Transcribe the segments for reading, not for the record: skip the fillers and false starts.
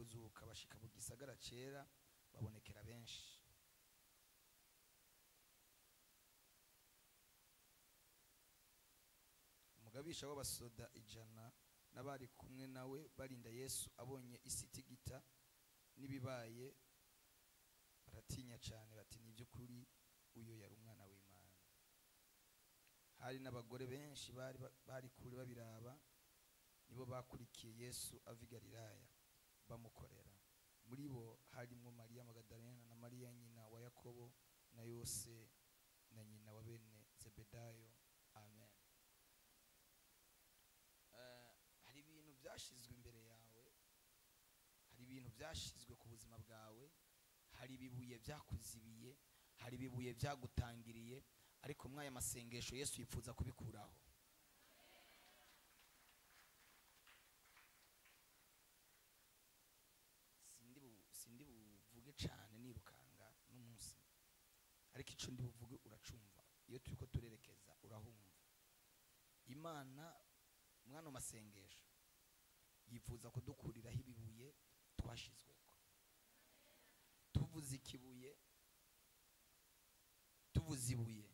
kuzuka bashika mu gisagara cera, babonekera benshi. Umugabisha w'abasoda 100 n'abari kumwe nawe barinda Yesu abonye isi itigita n'ibibaye, baratinya cyane bati ni by'ukuri uyo yari umwana w'Imana. Hari n'abagore benshi bari kure babiraba, nibo bakurikiye Yesu ava i Galilaya bamukorera. Muri bo harimo Mariya Magadalena na Mariya nyina wa Yakobo na Yose na nyina wa bene Zebedayo. Amen. Hari ibintu byashizwe imbere yawe, hari ibintu byashizwe ku buzima bwawe, hari ibibuye byakuzibiye, hari ibibuye byagutangiriye, ariko mwaya masengesho Yesu yipfuza kubikuraho. Sindi buvuge cyane nirukanga n'umunsi, ariko ico ndi buvuge uracumva. Iyo turiko turerekeza urahumva. Imana mwana masengesho yifuza kudukuriraho ibibuye twashizweko. Tuvuze ikibuye, tuvuze ibuye,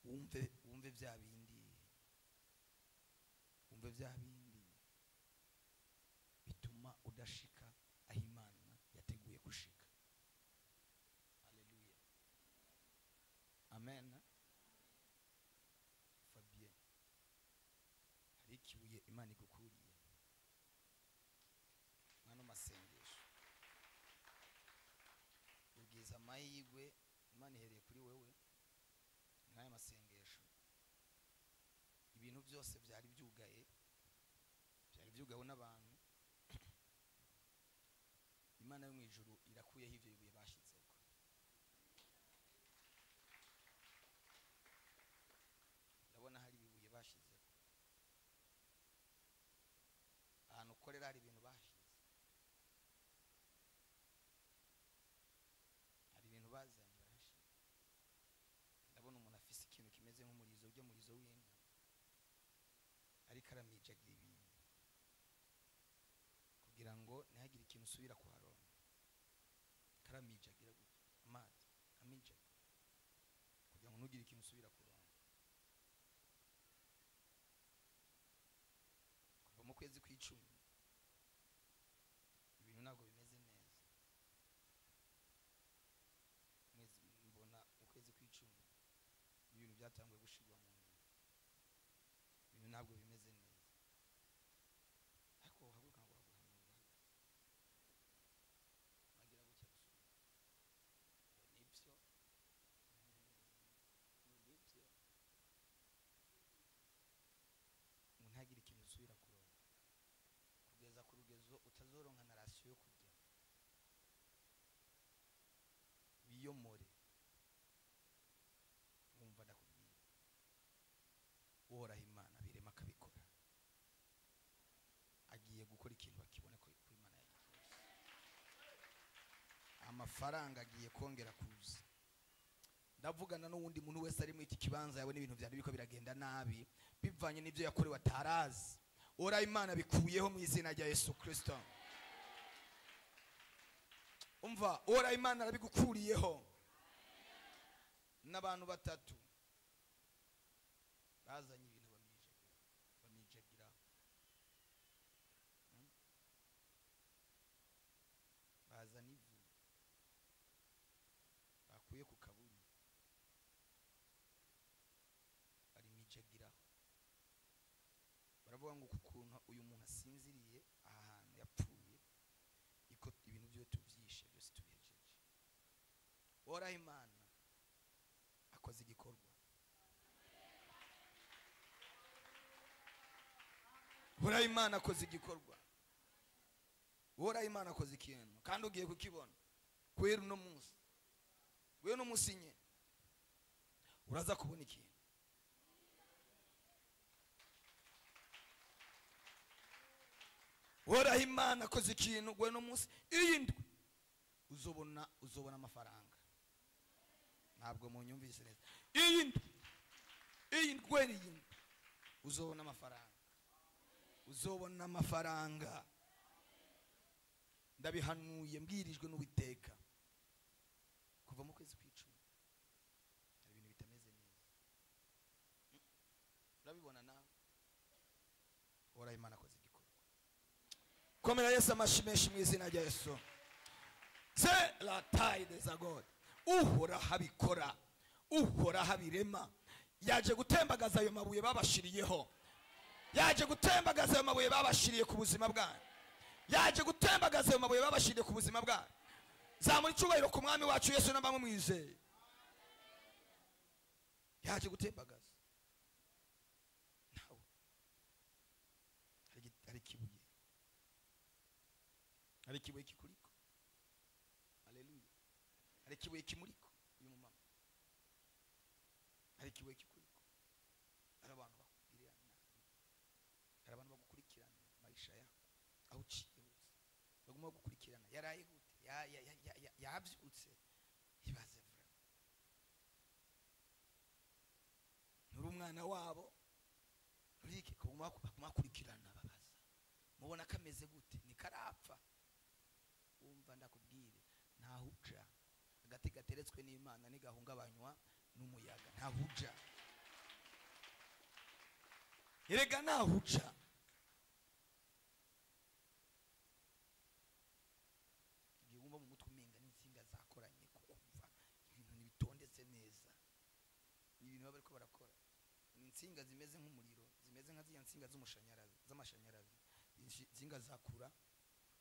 wumve bya bindi, wumve bya bindi bituma udashika aho Imana yateguye gushika. Haleluya, amen. Fabien, hari ikibuye Imana igukuriye mwana masengesho. Ubwiza amahirwe Imana ihereye kuri wewe mwaya masengesho. Ibintu byose byari byugaye, byari byugawe n'abantu. Imana yo mu ijuru irakuyeho ivyo bibuye bashizeko. Ndabona hari ibibuye bashizeko ahantu ukorera, hari ibintu bashize, hari ibintu bazanye barashira. Ndabona umuntu afise ikintu kimeze nk'umurizo, ujya murizo w'inka, ariko aramijagira ibintu kugira ngo ntihagire ikintu usubira kuharonka. Karamijagira gutya amazi amijagira kugira ngo ntugire ikintu usubira kuronka. Kuva mu kwezi kw'icumi ibintu ntabwo bimeze neza. Mwezi mbona ukwezi kw'icumi ibintu byatanguye gushirwa mu nzu, ibintu ntabwo bimeze neza. Ariko haguruka ngo haguhanura bagira gutya gusubira nibyo nibyo, ngo ntagire ikintu usubira kuronka kugeza ku rugezo utazoronka na rasiyo yo kurya. Wiyomore, wumva ndakubwira, Uhoraho Imana birema akabikora. Agiye gukora ikintu bakibone ko Imana yagikoze. Amafaranga agiye kongera kuza. Ndavugana n'uwundi muntu wese ari mu iki kibanza yabona ibintu byari biko biragenda nabi bivanye n'ibyo yakorewe atarazi. Uhoraho Imana bikuyeho mu izina rya Yesu Kristo. Umva, Uhoraho Imana arabigukuriyeho. N'abantu batatu bazanye ibintu bamijagira, bazana ivu bakuye ku kaburi barimijagiraho. Baravuga ngo kukuntu uyu muntu asinziriye aha hantu yapfuye, iko ibintu byo tuvyishe byose tubihejeje. Uhoraho Imana akoze igikorwa. Uhoraho Imana akoze igikorwa. Uhoraho Imana akoze ikintu kandi ugiye kukibona kwera uno munsi. Wewe no musinye uraza kubona ikintu. Uhoraho Imana akoze ikintu wewe no munsi. Iyi ndwi uzobona amafaranga. Ntabwo munyumvise neza. Iyi ndwi iyi uzobona amafaranga. Uzobona amafaranga. Ndabihanuye mbwirijwe n'Uwiteka. Kuva mu kwezi kw'icumi hari ibintu bitameze neza. Urabibona nawe. Uhoraho Imana akoze igikorwa. Komera Yesu amashi menshi mu izina rya Yesu. C'est la taille des agodes. Uhoraho abikora, Uhoraho abirema. Yaje gutembagaza ayo mabuye babashiriyeho. Yaje gutembagaza ayo mabuye babashiriye ku buzima bwanyu. Yaje gutembagaza ayo mabuye babashiriye ku buzima bwanyu. Zamura icyubahiro ku mwami wacu Yesu namba mumwizeye. Yaje gutembagaza. Nawe hari ikibuye. Hari ikibuye kikuriko. Haleluya. Hari ikibuye kimuriko uyu mumama. Hari ikibuye kikuriko. Hari abantu bakugirira nabi. Hari abantu bagukurikirana maisha yako aho uciye hose. Baguma bagukurikirana. Yaraye gute? Yabyutse. Ibaze vra. Nuri umwana wabo. Nurike kuguma bakurikirana babaza. Mubona kameze gute? Ni karapfa. Umva ndakubwire, ntahuja. Agati gateretswe n'Imana nigahungabanywa n'umuyaga. Ntahuja. Erega ntahuja. Igihe wumva mu mutwe umenga n'insinga zakoranye kukumva ibintu ntibitondetse neza. Ni ibintu baba bariko barakora. Ni insinga zimeze nk'umuriro, zimeze nka ziriya nsinga z'umushanyarazi, z'amashanyarazi. Insinga zakura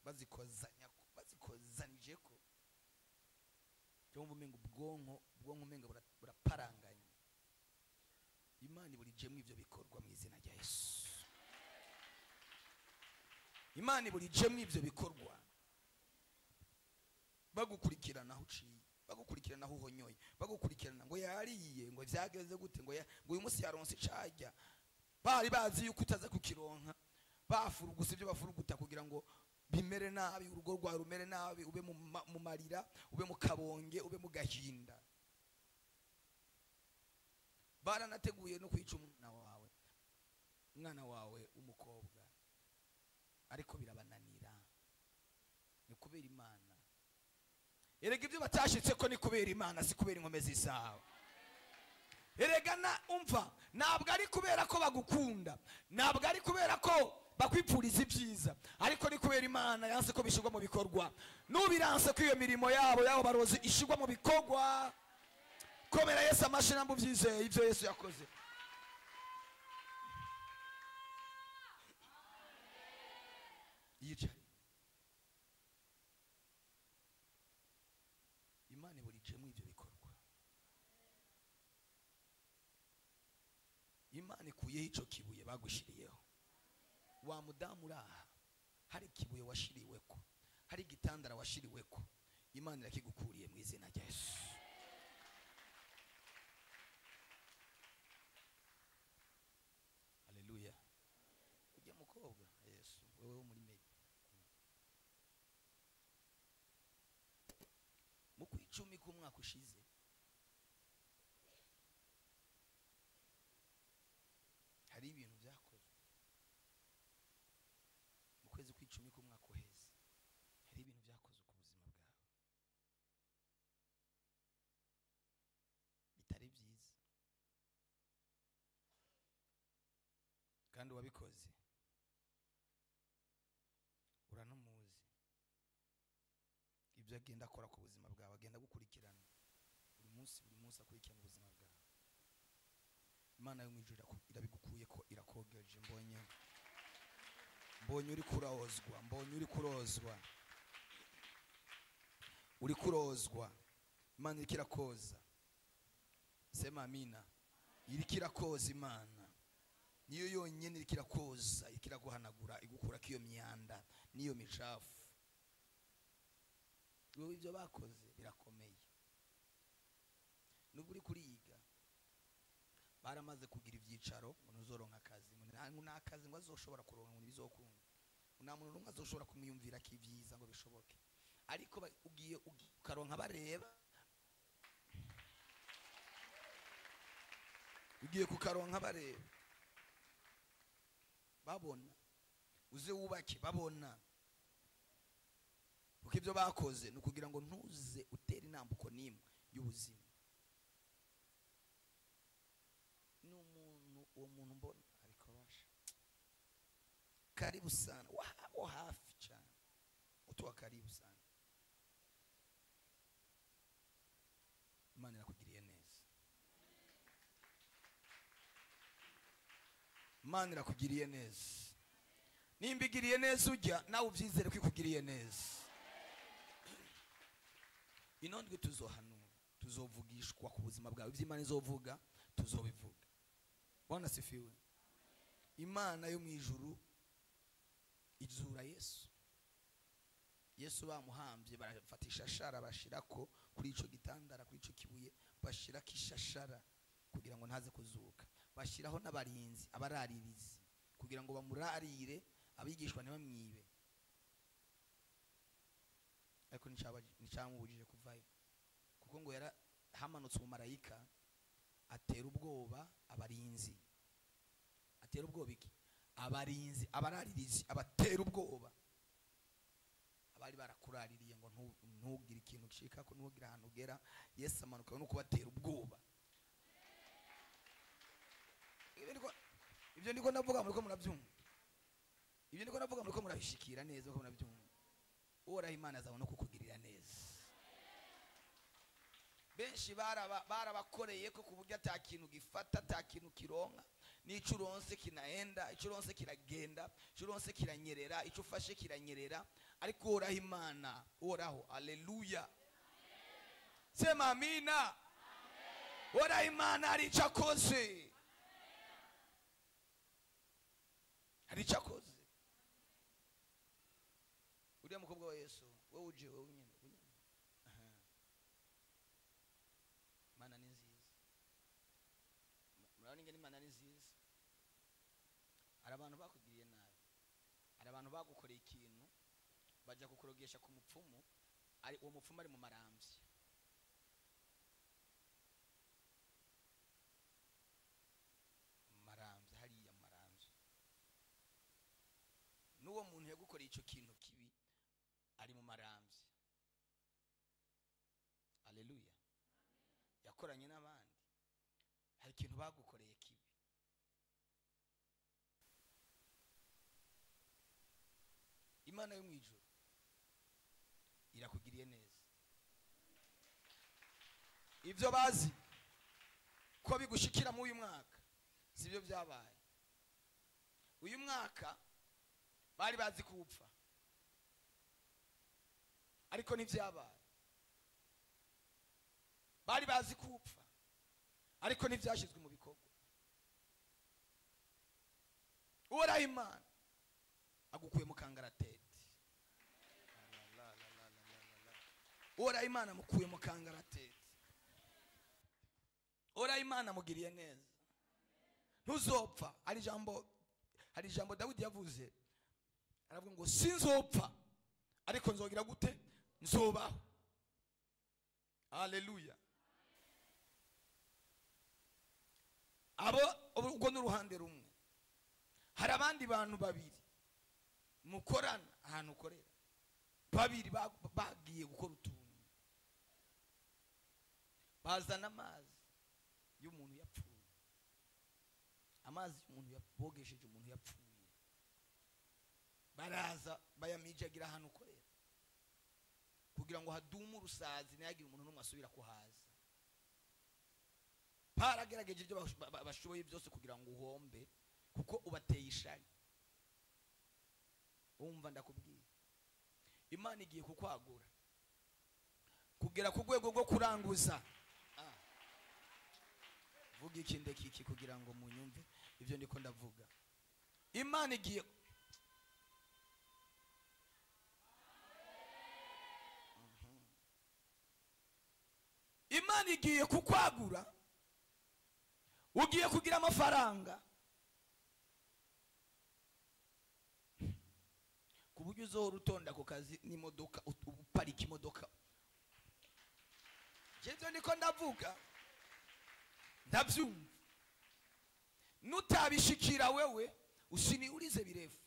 bazikozanya, bazikozanijeko. Cyumva umenga ubwonko umenga buraparanganye. Imana iburijemwe ivyo bikorwa mu izina rya Yesu. Imana iburijemwe ivyo bikorwa. Bagukurikirana aho uciye, bagukurikirana aho uhonyoye, bagukurikirana ngo yariye, ngo vyageze gute, ngo uyu munsi yaronse icajya. Bari bazi yuko utaza kukironka. Bafurugusa ibyo bafuruguta kugira ngo bimere nabi, urugo rwawe rumere nabi, ube mu marira, ube mu kabonge, ube mu gahinda. Baranateguye no kwica umwana wawe, umwana wawe w'umukobwa, ariko birabananira. Ni kubera Imana. Erega ibyo batashitse ko ni kubera Imana, si kubera inkomezi zawe. Erega na umva, ntabwo ari kubera ko bagukunda, ntabwo ari kubera ko bakwipfuriza ibyiza, ariko ni kubera Imana yanse ko bishirwa mu bikorwa. Nubiranse ko iyo mirimo yabo yabo barozi ishirwa mu bikorwa. Komera Yesu amashi namba ubyizeye ibyo Yesu yakoze. Yicare. Imana iburijemwe ibyo bikorwa. Imana ikuyeho ico kibuye bagushiriyeho. Wa mudamu uraha, hari ikibuye washiriweko, hari igitandara washiriweko, Imana irakigukuriye mu izina rya Yesu. Haleluya. Ujya mukobwa Yesu, wewe wo muri media. Mu kwicumi k'umwaka ushize hari ibintu byakozwe. Mu kwezi kw'icumi k'umwaka uheze hari ibintu byakozwe ku buzima bwawe bitari byiza, kandi wabikoze uranamuzi. Ibyo agenda akora ku buzima bwawe, agenda gukurikirana buri munsi, buri munsi akurikirana ubuzima bwawe. Imana yo mu ijuru irabigukuye ko irakogeje. Mbonye uri kurozwa, mbonye uri kurozwa, uri kurozwa. Imana iriko irakoza. Sema amina. Iriko irakoza. Imana niyo yonyene iriko irakoza, iriko iraguhanagura, igukurako iyo myanda n'iyo micafu. Wowe ibyo bakoze birakomeye. Nubwo uri kuriga, baramaze kugira ivyicaro ngo ntuzoronka akazi, ngo nta kazi ngo azoshobora kuronka, ngo ntibizokunda, nta muntu n'umwe azoshobora kumwiyumvira ko ibyiza ngo bishoboke. Ariko ugiye ukaronka bareba, ugiye kukaronka bareba, babona, uze wubake babona. Kuko ibyo bakoze ni ukugira ngo ntuze utere intambuko n'imwe y'ubuzima. N'umuntu, uwo muntu mbona ariko basha karibu sana, wo hafi cyane, mtu wa karibu sana. Imana irakugiriye neza. Imana irakugiriye neza. Nimba igiriye neza ujya nawe ubyizere ko ikugiriye neza. Ino ndwi tuzohanura, tuzovugishwa ku buzima bwawe. Ibyo Imana izovuga tuzobivuga. Bwana sifiwe. Imana yo mu ijuru izura Yesu. Yesu bamuhambye barafata ishashara bashirako kuri ico gitandara, kuri ico kibuye bashirako ishashara kugira ngo ntaze kuzuka. Bashiraho n'abarinzi, abararirizi kugira ngo bamurarire, abigishwa ntibamwibe. Ariko nicamubujije kuvayo, kuko ngo yarahamanutse umumarayika atera ubwoba abarinzi. Atera ubwoba iki? Abarinzi, abararirizi, abatera ubwoba. Abari barakuraririye ngo ntugire ikintu gishika ko ntugire ahantu ugera. Yesu amanuka no kubatera ubwoba. Ibyo ndiko ndavuga muriko murabyumva. Ibyo ndiko ndavuga muriko murabishikira neza, muriko murabyumva. Uhoraho Imana azabona kukugirira neza. Benshi barabakoreye ko kuburyo ata kintu gifata, ata kintu kironka. N'ico uronse kinaenda, ico uronse kiragenda, ico uronse kiranyerera, ico ufashe kiranyerera. Ariko Uhoraho Imana, Uhoraho, haleluya. Sema amina. Uhoraho Imana hari ico akoze. Hari ico akoze. Uriya mukobwa wa Yesu, wewe uje wewe nyene, nyene. Imana ni nziza. Murabona ingene Imana ni nziza. Hari abantu bakugiriye nabi, hari abantu bagukoreye ikintu, bajya kukurogesha ku mupfumu, ari uwo mupfumu ari mu maramvya. Maramvya, hariya maramvya. N'uwo muntu yagukoreye ico kintu kibi ari mu maramvya. Haleluya. Yakoranye n'abandi, hari ikintu bagukoreye kibi. Imana yo mu ijuru irakugiriye neza. Ibyo bazi ko bigushikira mu uyu mwaka sibyo byabaye. Uyu mwaka bari bazi kupfa, ariko ntivyabaye. Bari bazi kupfa, ariko ntivyashizwe mu bikorwa. Uhoraho Imana agukuye mu kangaratete. Uhoraho Imana amukuye mu kangaratete. Uhoraho Imana amugiriye neza. Ntuzopfa. Hari ijambo Dawidi yavuze, aravuga ngo sinzopfa ariko nzogira gute? Nzobaho. Haleluya. Abo ubwo n'uruhande rumwe. Hari abandi bantu babiri mukorana ahantu ukorera, babiri bagiye gukora utuntu, bazana amazi y'umuntu yapfuye, amazi y'umuntu yabogesheje umuntu yapfuye, baraza bayamijagira ahantu ukorera kugira ngo hadume urusazi ntihagire umuntu n'umwe asubira kuhaza. Baragerageje ibyo bashoboye byose kugira ngo uhombe, kuko ubateye ishari. Umva ndakubwiye, Imana igiye kukwagura kugera ku rwego rwo kuranguza. Vuga iki ndekiki kugira ngo munyumve ibyo ndiko ndavuga. Imana igiye Imana igiye kukwagura, ugiye kugira amafaranga ku buryo uzohora utonda ku kazi n'imodoka, uparika imodoka. Jewe niko ndavuga, ndabyumva. Nutabishikira wewe usiniulize birefu,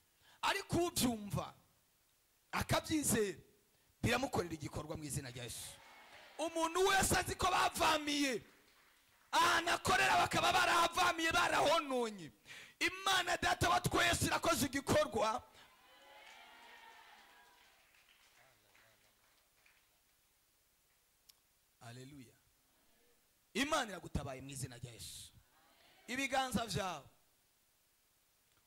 ariko ubyumva akabyizera Biramukorera igikorwa mu izina rya Yesu. Umuntu wese azi ko bavamiye ahantu akorera bakaba barahavamiye barahononye, Imana Data wa twese irakoze igikorwa. Haleluya. Imana iragutabaye mu izina rya Yesu. Ibiganza vyawe,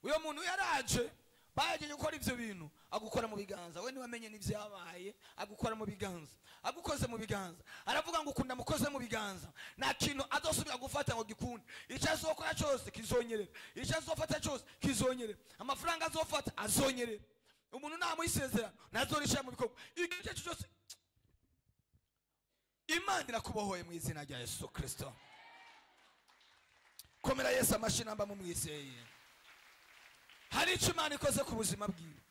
uyo muntu yaraje bayagiye gukora ivyo bintu, agukora mu biganza, we niwamenye n'ivyabaye, agukora mu biganza, agukoze mu biganza, aravuga ngo ukunda mukoze mu biganza, nta kintu azosubira gufata ngo gikunde. Icyo azokora cyose kizonyerera, icyo azofata cyose kizonyerera, amafaranga azofata azonyerera. Umuntu namuha isezerano ntazorishyira mu bikorwa, igice cyose. Imana irakubohoye mu izina rya Yesu Kristo. Komera Yesu amashyi namba mumwizeye. Hari icyo Imana ikoze ku buzima bwiwe.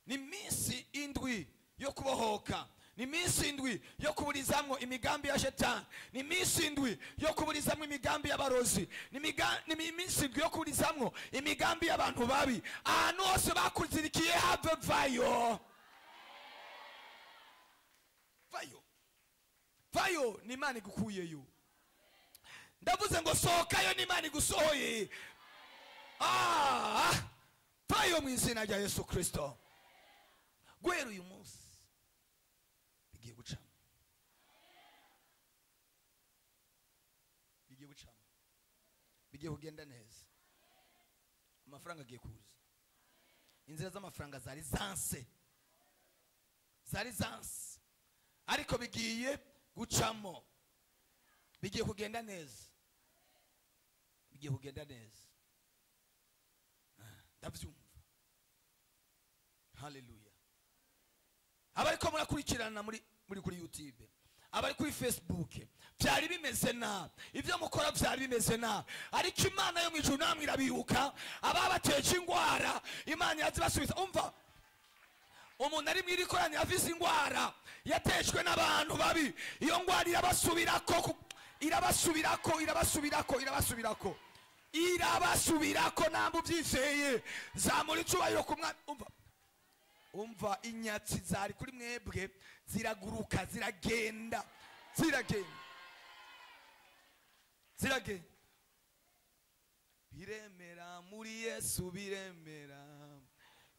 Ni iminsi indwi yo kubohoka, ni iminsi indwi yo kuburizamwo imigambi ya Shetani, ni iminsi indwi yo kuburizamwo imigambi y'abarozi, ni iminsi indwi yo kuburizamwo imigambi y'abantu babi. Ahantu hose bakuzirikiye have vayo. Vayo. Vayo ni Imana igukuyeyo. Ndavuze ngo sohokayo ni Imana igusohoye. Vayo mu izina rya Yesu Kristo. Guhera uyu munsi bigiye gucamo, bigiye gucamo, bigiye kugenda neza. Amafaranga agiye kuza. Inzira z'amafaranga zari zanse, zari zanse, ariko bigiye gucamo, bigiye kugenda neza, bigiye kugenda neza. Ndavyumva. Haleluya. Abariko murakurikirana muri kuri YouTube, abari kuri Facebook, byari bimeze nabi, ibyo mukora byari bimeze nabi, ariko Imana yo mu ijuru namwe irabibuka. Ababateje ingwara Imana irazibasubiza. Umva, umuntu ari mwiri koranira afise ingwara yateshwe n'abantu babi, iyo ngwara irabasubirako, irabasubirako, irabasubirako, irabasubirako, irabasubirako. Namba ubyizeye zamura icubahiro ku Mwami. Umva, umva, inyatsi zari kuri mwebwe ziraguruka, ziragenda, ziragenda, ziragenda. Biremera muri Yesu, biremera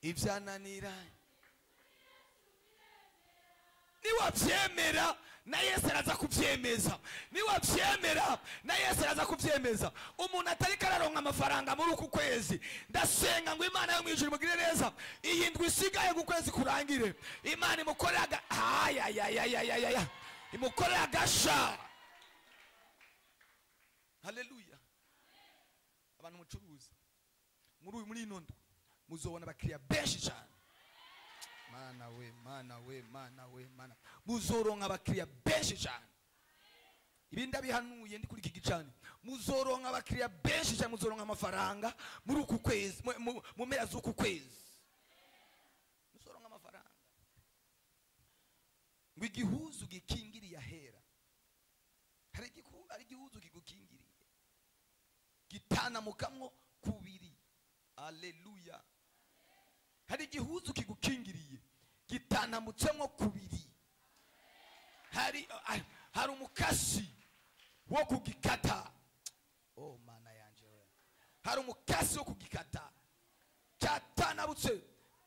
ibyananira. Niwabyemera na Yesu araza kubyemeza, niwabyemera na Yesu araza kubyemeza. Umuntu atari kararonka amafaranga muri uku kwezi, ndasenga ngo Imana yo mu ijuru imugirire neza, iyi ndwi isigaye ku kwezi kurangire, Imana imukorera ayayayayaya, imukorera agasha. Haleluya. Abantu mucuruza muri ino ndwi muzobona abakiriya benshi cyane. Mana we, mana we, mana we, mana. Muzoronka abakiriya benshi cyane. Ibi ndabihanuye ndi kuri iki gicane. Muzoronka abakiriya benshi cyane, muzoronka amafaranga muri uku kwezi, mu mpera z'uku kwezi. Muzoronka amafaranga. Ngo igihuzu gikingiriye ahera. Hari igihuzu kigukingiriye, gitanamukamwo kubiri. Haleluya. Hari igihuzu kigukingiriye gitanamutsemo kubiri. Hari umukasi wo kugikata. Oh mana yanje we. Hari umukasi wo kugikata. Cyatanabutse,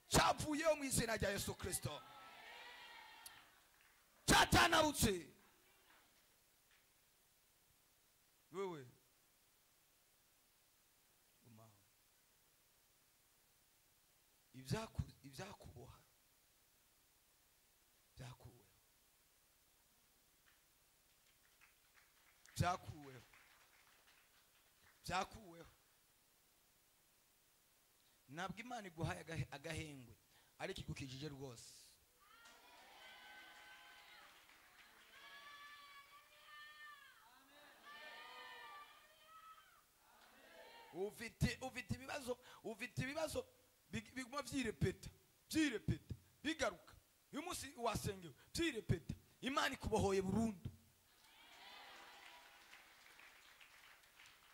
cyavuyeho mu izina rya Yesu Kristo. Cyatanabutse. Wewe ibyakuboha byakuweho, byakuweho, byakuweho. Ntabwo Imana iguhaye agahengwe, ariko igukijije rwose. Ufite ibibazo, ufite ibibazo biguma vyirepeta, vyirepeta, bigaruka. Uyu munsi wasengewe vyirepeta. Imana ikubohoye burundu,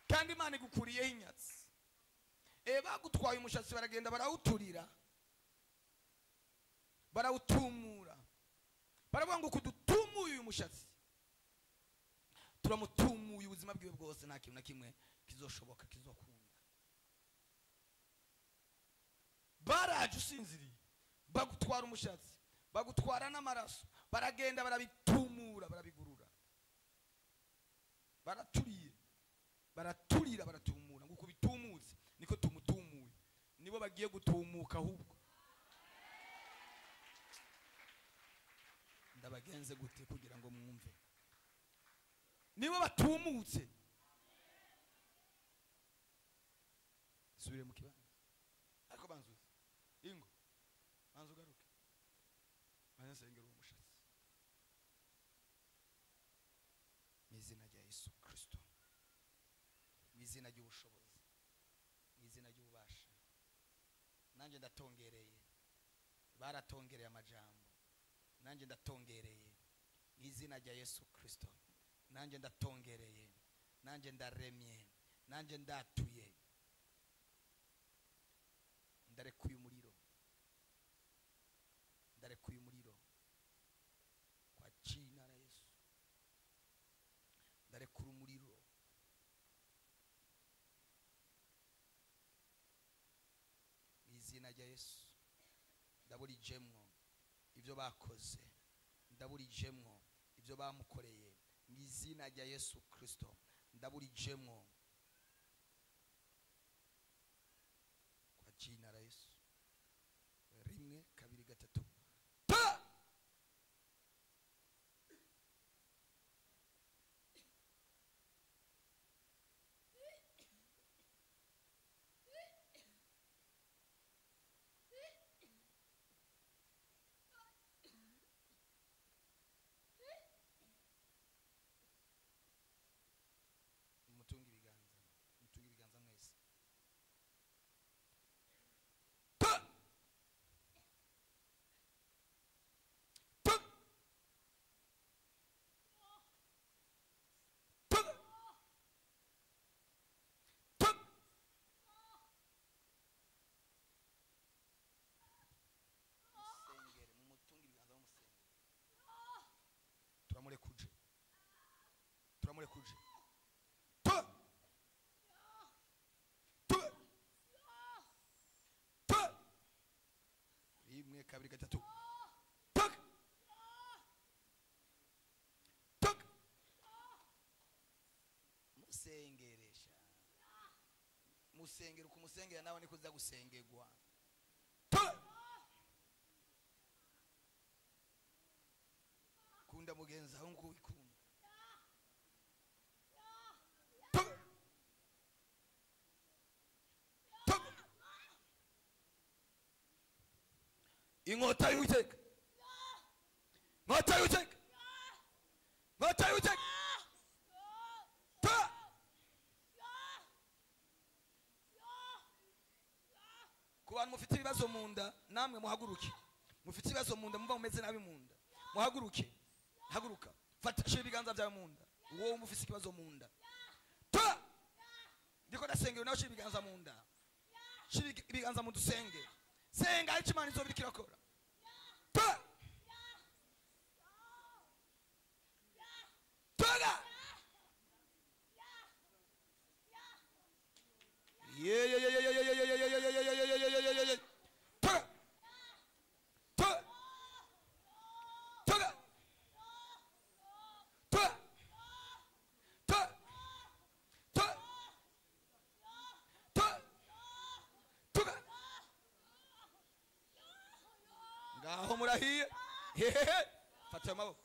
kandi Imana igukuriyeho inyatsi. Bagutwaye umushatsi baragenda barawuturira, barawutumura. Baravuga ngo kudutumuye uyu mushatsi, turamutumuye ubuzima bwiwe bwose, nta kintu na kimwe kizoshoboka kizokunda. Baraje usinziriye, bagutwara umushatsi, bagutwara n'amaraso, baragenda barabitumura, barabigurura, baraturiye, baraturira, baratumura. Nguko bitumutse niko tumutumuye, nibo bagiye gutumuka ahubwo. Ndabagenze gute kugira ngo mwumve? Nibo batumutse. Subire mu kibanza. Ariko banzuze ingo, banzu garuke, banze sengera uwo mushatsi mu izina rya Yesu Kristo, mu izina ry'ubushobozi, mu izina ry'ububasha. Nanjye ndatongereye, baratongereye amajambo, nanjye ndatongereye mu izina rya Yesu Kristo. Nanjye ndatongereye, nanjye ndaremye, nanjye ndatuye, ndarekuye umuriro, ndarekuye umuriro kwa jina la Yesu, ndarekura umuriro. Mu izina rya Yesu ndaburijemwo ibyo bakoze, ndaburijemwo ibyo bamukoreye. Mu izina rya Yesu Kristo ndaburijemwo kwa jina la Yesu. 1 2 3 ta. Mutunge ibiganza, mutunge ibiganza mwese. Ta! Ta! Ta! Ta! Musengere, mumutunge ibiganza mumusengere. Turamurekuje, turamurekuje. Ta! Ta! Ta! 1 2 3. Tak! Tak! Musengeresha, musengera ukumusengera nawe niko uza gusengerwa. Ta! Kunda mugenzi aho nkuko wikunda. Ta! Ta! Inkota y'Uwiteka, inkota y'Uwiteka, inkota y'Uwiteka. Ta! Ku bantu mufite ibibazo mu nda, namwe muhaguruke. Mufite ibibazo mu nda, mumva mumeze nabi mu nda, muhaguruke. Haguruka, fata, shira ibiganza byawe mu nda. Wowe mufite ikibazo mu nda, ta! Ndiko ndasengera, nawe shira ibiganza mu nda, shira ibiganza mu dusenge. Senga icyo Imana izobirika irakora. Ta! Toga! Ye ye ye ye ye ye ye ye ye ye ye ye ye ye ye ye ye. Toga! Toga! Toga! Toga! Toga! Toga! Toga! Toga! Ngaho murahiye. Hehehe. Fata amaboko.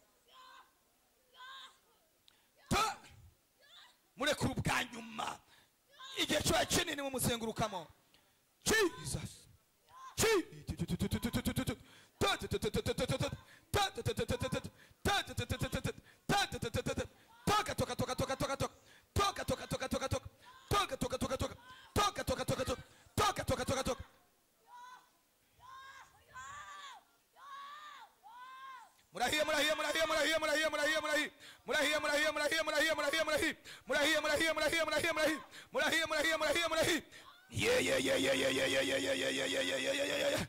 Ta! Murekure ubwa nyuma. Igihe cyo kinini mumuzengurukamo. Jesus. Toka toka toka toka toka toka. Toka toka toka toka toka. Toka toka toka toka. Toka toka toka toka. Toka toka toka toka. Murahiye, murahiye, murahiye, murahiye, murahiye, murahiye, murahiye. Murahiye, murahiye, murahiye, murahiye, murahiye, murahiye. Murahiye, murahiye, murahiye, murahiye, murahiye. Murahiye, murahiye, murahiye, murahiye. Ye ye ye ye ye ye ye ye ye ye ye ye ye ye ye ye ye.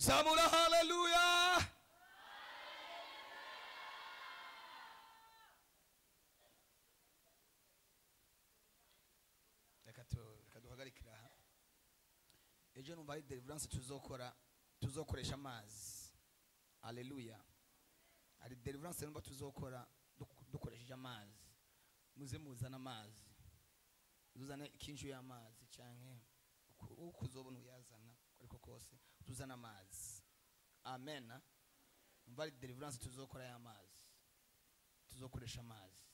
Zamura haleluya. Reka duhagarikira aha. Ejo numva ari deliverance tuzokora, tuzokoresha amazi. Haleluya. Ari deliverance numva tuzokora dukoresheje amazi. Muze muzana amazi, uzana ikinju y'amazi canke ukuzobona uyazana ariko kose tuzana amazi. Amen. Numva ari deliverance tuzokora y'amazi, tuzokoresha amazi.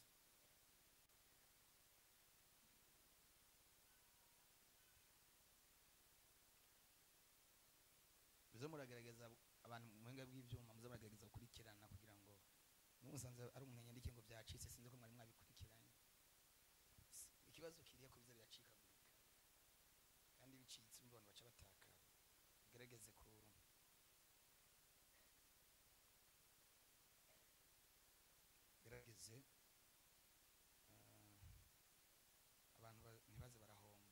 Muze muragerageza abantu mu buhinga bw'ivyuma, muze muragerageza gukurikirana kugira ngo musanze ari umuntu yandike ngo byacitse, sinzi ko mwari mwabikurikiranye. Ikibazo kiriya ko biza biracikagurika kandi bicitse abantu baca batakara. Gerageze ku gerageze abantu ntibaze barahomba,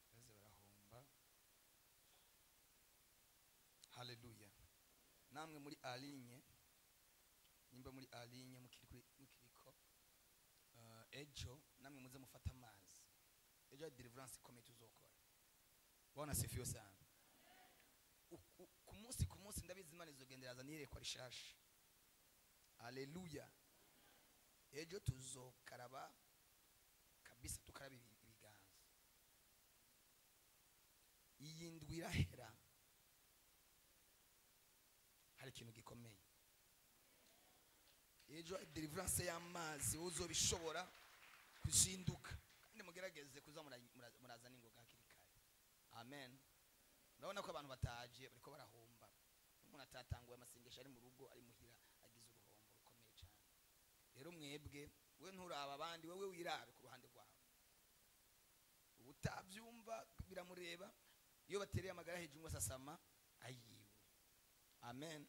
ntibaze barahomba. Haleluya. Namwe muri alinye, nimba muri alinye mukiriko ejo namwe muze mufata amazi. Ejo ya deliverance ikomeye tuzokora. Bwana sifiwe sana. Ku munsi ndabizi Imana izogenderaza niyerekwa rishasha. Haleluya. Ejo tuzokaraba kabisa, tukaraba ibiganza. Iyi ndwi irahera hari ikintu gikomeye. Ejo deliverance y'amazi uzobishobora kuzinduka, kandi mugerageze kuza murazana ingoga hakiri kare. Amen. Urabona ko abantu bataje bariko barahomba. Umuntu atatanguye amasengesho ari mu rugo, ari muhira, agize uruhombo rukomeye cyane. Rero mwebwe, we nturaba abandi, wewe wirabe ku ruhande rwawe. Ubutabyumva biramureba, iyo batereye amagara hejuru ngo sasama ayiwe. Amen.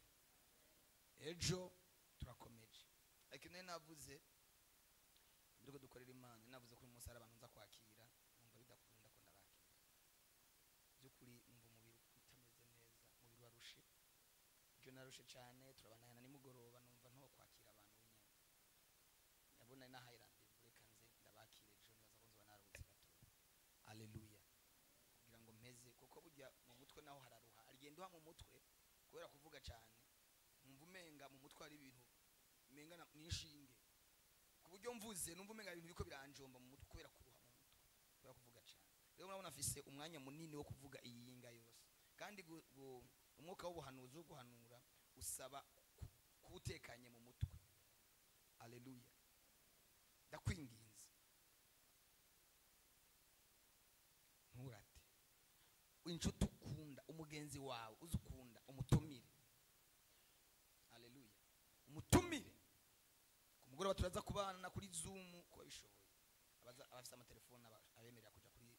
Ejo turakomeje. Ariko nari navuze mbere ko dukorera Imana, navuze ko uyu munsi hari abantu nza kwakira, numva bidakunda ko ndabakira. By'ukuri numva umubiri utameze neza, umubiri warushe. Ejo narushe cyane, turabanana nimugoroba, numva nto kwakira abantu nyene. Nabona nahaye rendez-vous, reka nze ndabakire ejo, nibaza ko nzoba naruhutse gato. Haleluya. Kugira ngo mpeze, kuko burya mu mutwe naho hararuha. Arigenda uha mu mutwe kubera kuvuga cyane. Numva umenga mu mutwe hari ibintu umenga nishinge. Ku buryo mvuze numva umenga ibintu biko biranjomba mu mutwe kubera kuruha mu mutwe, kubera kuvuga cyane. Rero murabona afise umwanya munini wo kuvuga iyi yinga yose. Kandi umwuka w'ubuhanuzi wo guhanura usaba kutekanye mu mutwe. Haleluya. Ndakwinginze nturate. Inshuti ukunda, umugenzi wawe uzukunda, umutumire. Haleluya. Umutumire. Ku mugoroba turaza kubana kuri Zoom ko bishoboye. Abafise amatelefone abemerera kuja kuri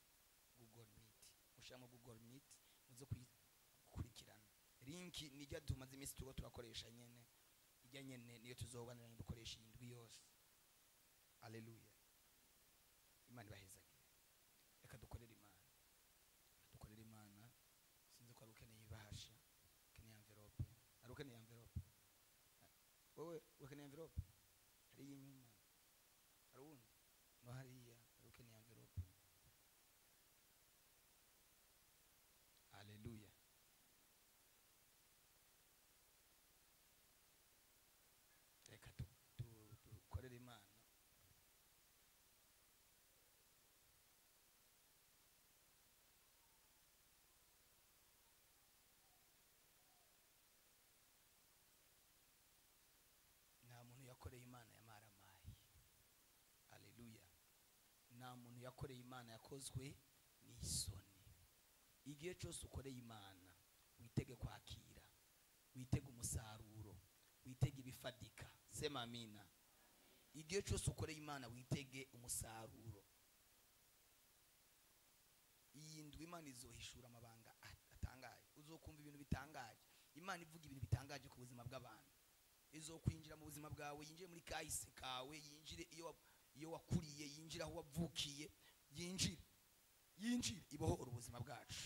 Google Meet. Mushiramo Google Meet muze kuyikurikirana. Link nijya tumaze iminsi tuba turakoresha nyene. Ijya nyene niyo tuzobanira dukoresha indwi yose. Haleluya. Imana ibahezagire. Reka dukorere Imana. Dukorere Imana. Sinzi ko ari ukeneye ibahasha, ukeneye envelope. Ari ukeneye envelope. Wewe ukeneye envelope? Hari inyuma. Hari uwundi? No hariya, ari ukeneye envelope. Haleluya. Reka dukorere Imana. Nta muntu yakoreye Imana yamaramaye. Haleluya. Nta muntu yakoreye Imana yakozwe n'isoni. Igihe cyose ukoreye Imana witege kwakira, witege umusaruro, witege ibifadika. Sema amina. Igihe cyose ukoreye Imana witege umusaruro. Iyi ndwi Imana izohishura amabanga atangaje. Uzokumva ibintu bitangaje. Imana ivuga ibintu bitangaje ku buzima bw'abantu. Izokwinjira mu buzima bwawe, yinjire muri kahise kawe, yinjire iyo wakuriye, yinjire aho wavukiye, yinjire. Yinjire ibohora ubuzima bwacu.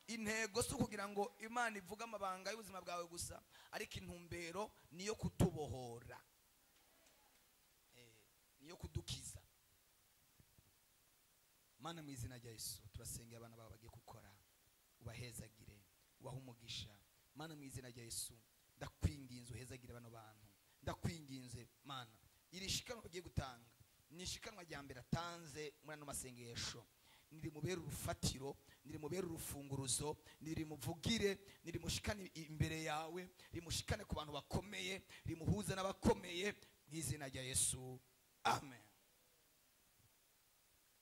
Intego si ukugira ngo Imana ivuge amabanga y'ubuzima bwawe gusa, ariko intumbero niyo kutubohora, niyo kudukiza. Mana, mu izina rya Yesu turasengera abana bawe bagiye gukora, ubahezagire, ubahe umugisha. Mana, mu izina rya Yesu ndakwinginze uhezagire bano bantu, ndakwinginze Mana, iri shikanwa bagiye gutanga ni ishikanwa rya mbere atanze muri ano masengesho, nirimubere urufatiro, nirimubere urufunguruzo, nirimuvugire, nirimushikane imbere yawe, rimushikane ku bantu bakomeye, rimuhuze n'abakomeye, mu izina rya Yesu, amen.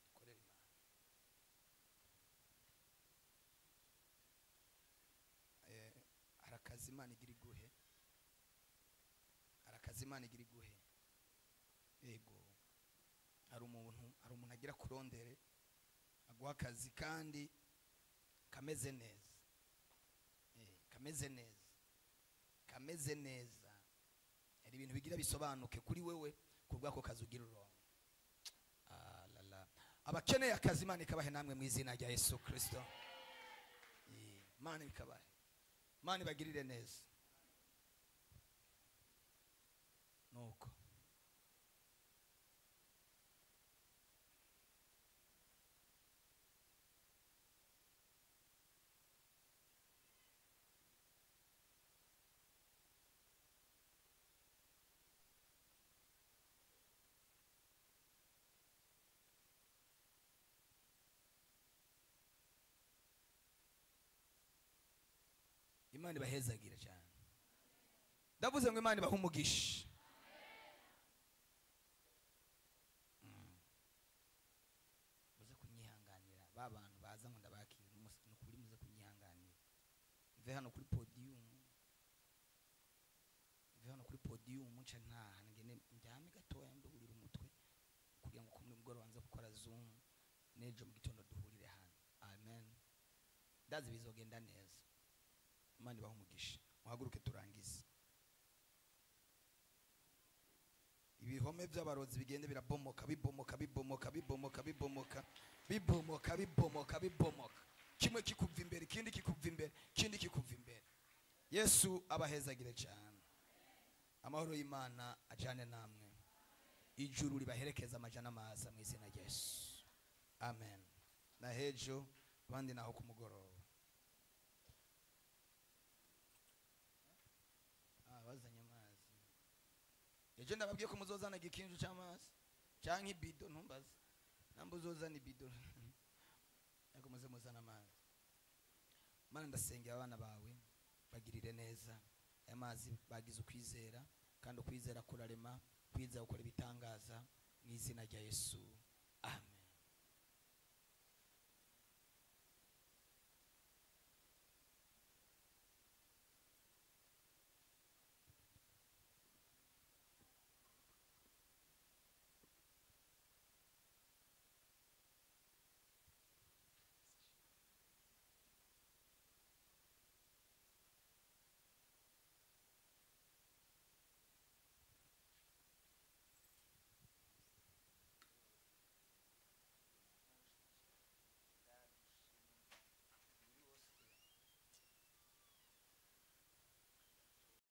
Dukorere Imana. Harakazi Imana igira iguhe, harakazi Imana igira iguhe. Yego, hari umuntu agira kurondere aguha akazi kandi kameze neza, kameze neza, kameze neza. Hari ibintu bigira bisobanuke kuri wewe kubwako kazi ugira urongo. Ah la la, abakeneye akazi Imana ikabahe namwe mu izina rya Yesu Kristo. Imana ikabahe, Imana ibagirire neza. Nuko Imana ibahezagire cyane. Ndavuze ngo Imana ibahe umugisha. Muze kunyihanganira ba bantu baza ngo ndabakira, nukuri muze kunyihanganira. Mve hano kuri podium, mve hano kuri podium nca ntaha ngene ndyame gatoya nduhurira umutwe kugira ngo kumwe mugoroba nze gukora Zoom nejo mu gitondo duhurire hano. Amen. Ndazi bizogenda neza. Imana ibahe umugisha. Muhaguruke turangize. Ibihome by'abarozi bigende birabomoka, bibomoka, bibomoka, bibomoka, bibomoka, bibomoka, bibomoka, bibomoka. Kimwe kikuva imbere, ikindi kikuva imbere, ikindi kikuva imbere. Yesu abahezagire cyane. Amahoro y'Imana ajane namwe. Ijuru ribaherekeza amajana amaza mu izina rya Yesu. Amen. Na hejo abandi naho kumugoroba. Bazanye amazi. Ejo ndababwiye ko muzozana igikinju cy'amazi canke ibido, ntumbaze namba uzozana ibido, ariko muze muzana amazi. Mana, ndasengera abana bawe bagirire neza. Aya mazi bagize ukwizera, kandi ukwizera kurarema, kwizera gukora ibitangaza mu izina rya Yesu.